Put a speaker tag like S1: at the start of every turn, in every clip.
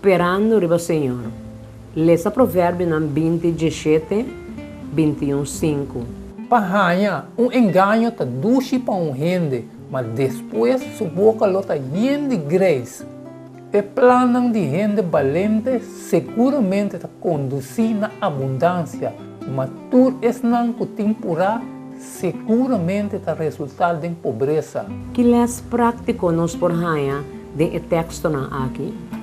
S1: Sperando riba Señor. Lesa Proverbionan 20, 17, 21, 5.
S2: Pa haña un engaño ta dushi pa un hende, ma despues su boka lo ta yen di greis. E plannan di hende balente seguramente ta kondusí na abundansia, ma tur esnan ku tin purá seguramente ta resultá den pobresa.
S1: Ki lès práktiko nos por haña den e tekstonan aki?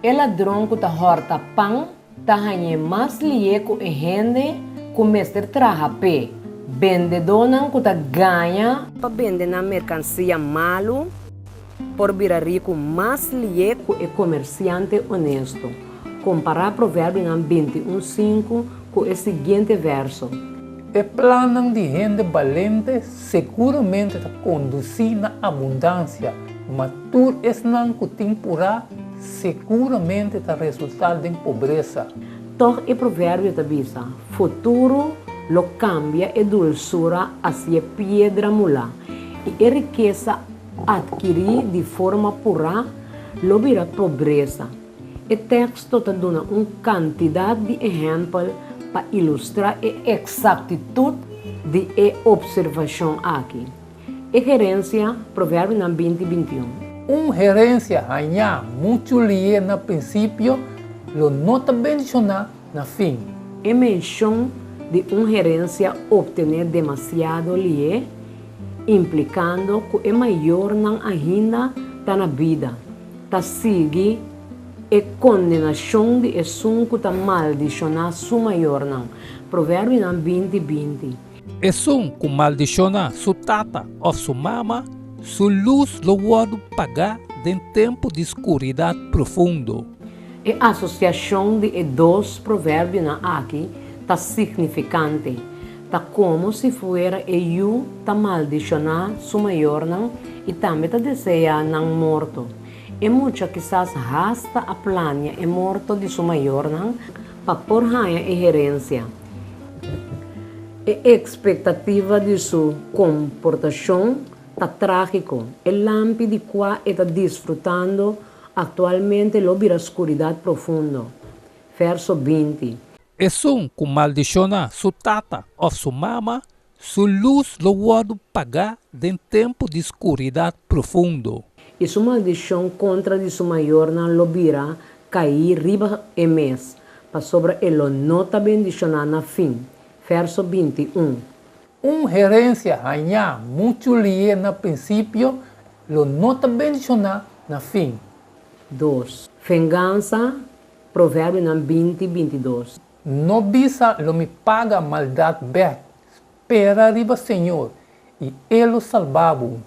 S1: E ladron ku ta hòrta pan ta hañ'é mas lié ku e hende ku mester traha p'e. Bendedónan ku ta gaña pa bende nan merkansia malu por bira riku mas lié ku e komersiante onesto. Kompará Proverbionan 21, 5 ku e siguiente verso.
S2: E plannan di hende balente seguramente ta kondusí na abundansia, ma tur esnan ku tin purá seguramente ta resultá den pobresa.
S1: Tòg e proverbio ta bisa, Futuro lo kambia e dulsura hacia piedra mulá, i e rikesa atkirí di forma purá lo bira pobresa. E teksto ta duna un kantidat di ehèmpel pa ilustrá e eksaktitut di e opservashon aki. E herensia, Proverbionan 20, 21.
S2: Un herensia hañá muchu lié na prinsipio lo no ta bendishoná na fin.
S1: E menshon di un herensia optené demasiado lié, implikando ku e mayornan ainda ta na bida, ta sigui e kondenashon di esun ku ta maldishoná su mayornan. Proverbionan 20, 20.
S2: Esun ku maldishoná su tata òf su mama, su lus lo wòrdu pagá den tempu di skuridat profundo.
S1: E asosiashon di e dos proverbionan aki ta signifikante. Ta komo si fuera e yu ta maldishoná su mayornan i tambe ta deseá nan morto. E mucha kisas hasta a plania e morto di su mayornan pa por haña e herensia. E ekspektativa di su komportashon ta trágiko. E lampi di kua e ta disfrutando aktualmente lo bira skuridat profundo. Verso 20.
S2: Esun ku maldishoná su tata òf su mama, su lus lo wòrdu pagá den tempu di skuridat profundo.
S1: I su maldishon kontra di su mayornan lo bira kai riba e mes, pasobra e lo no ta bendishoná na fin. Verso 21.
S2: Un herensia hañá muchu lié na prinsipio lo no ta bendishoná na fin.
S1: Dos. Vengansa, Proverbionan 20, 22.
S2: No bisa lo mi paga maldat bèk, spera riba Señor, i E lo salba bo.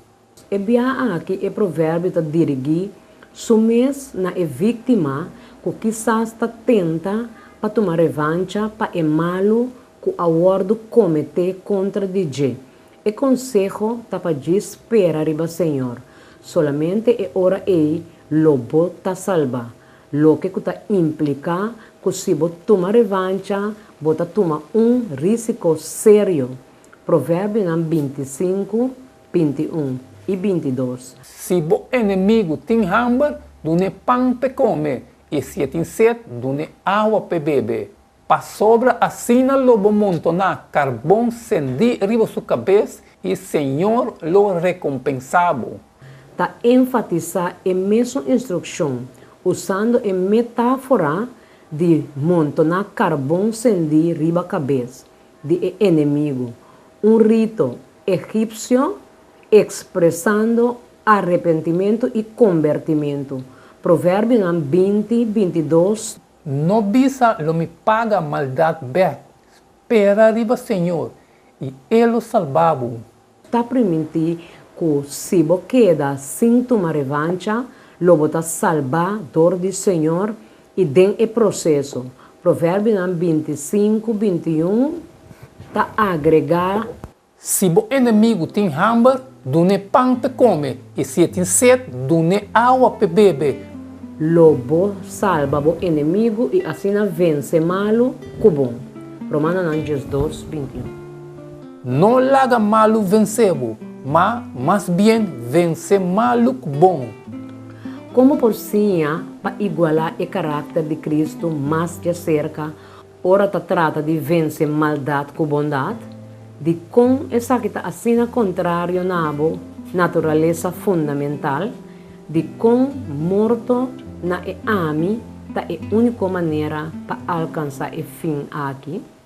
S1: E biaha aki e proverbio ta dirigí su mes na e víktima ku kisas ta tenta pa tuma revancha pa e malu ku a wòrdu kometé kontra di dje. E konseho ta pa djis spera riba Señor. Solamente e ora ei lo bo ta salbá, loke ku ta impliká ku si bo tuma revancha bo ta tuma un rísiko serio. Proverbionan 25, 21 i 22.
S2: Si bo enemigu tin hamber, dun'é pan p'e kome, i si e tin set, dun'é awa p'e bebe. Pasobra asina lo bo montoná karbon sendí riba su kabes, i Señor lo rekompensá bo.
S1: Ta enfatisá e mesun instrukshon usando e metáfora di montoná karbon sendí riba kabes di e enemigu, un rito egipsio ekspresando arepentimentu i kombertimentu. Proverbionan 20, 22.
S2: No bisa lo mi paga maldat bèk, spera riba Señor, i E lo salba bo.
S1: Ta primintí ku si bo keda sin tuma revancha, lo bo ta salbá dor di Señor i den e proseso. Proverbionan 25, 21 ta agregá.
S2: Si bo enemigu tin hamber, dun'é pan p'e kome, i si e tin set, dun'é awa p'e bebe.
S1: Lo bo salba bo enemigu i asina vense malu ku bon. Romanonan 12, 21.
S2: No laga malu vense bo, ma mas bien vense malu ku bon.
S1: Kon bo por siña pa igualá e karakter di Kristu mas djaserka ora ta trata di vense maldat ku bondat? Dikon esaki ta asina kontrario na bo naturalesa fundamental? Dikon morto na e ami ta e úniko manera pa alkansá e fin aki?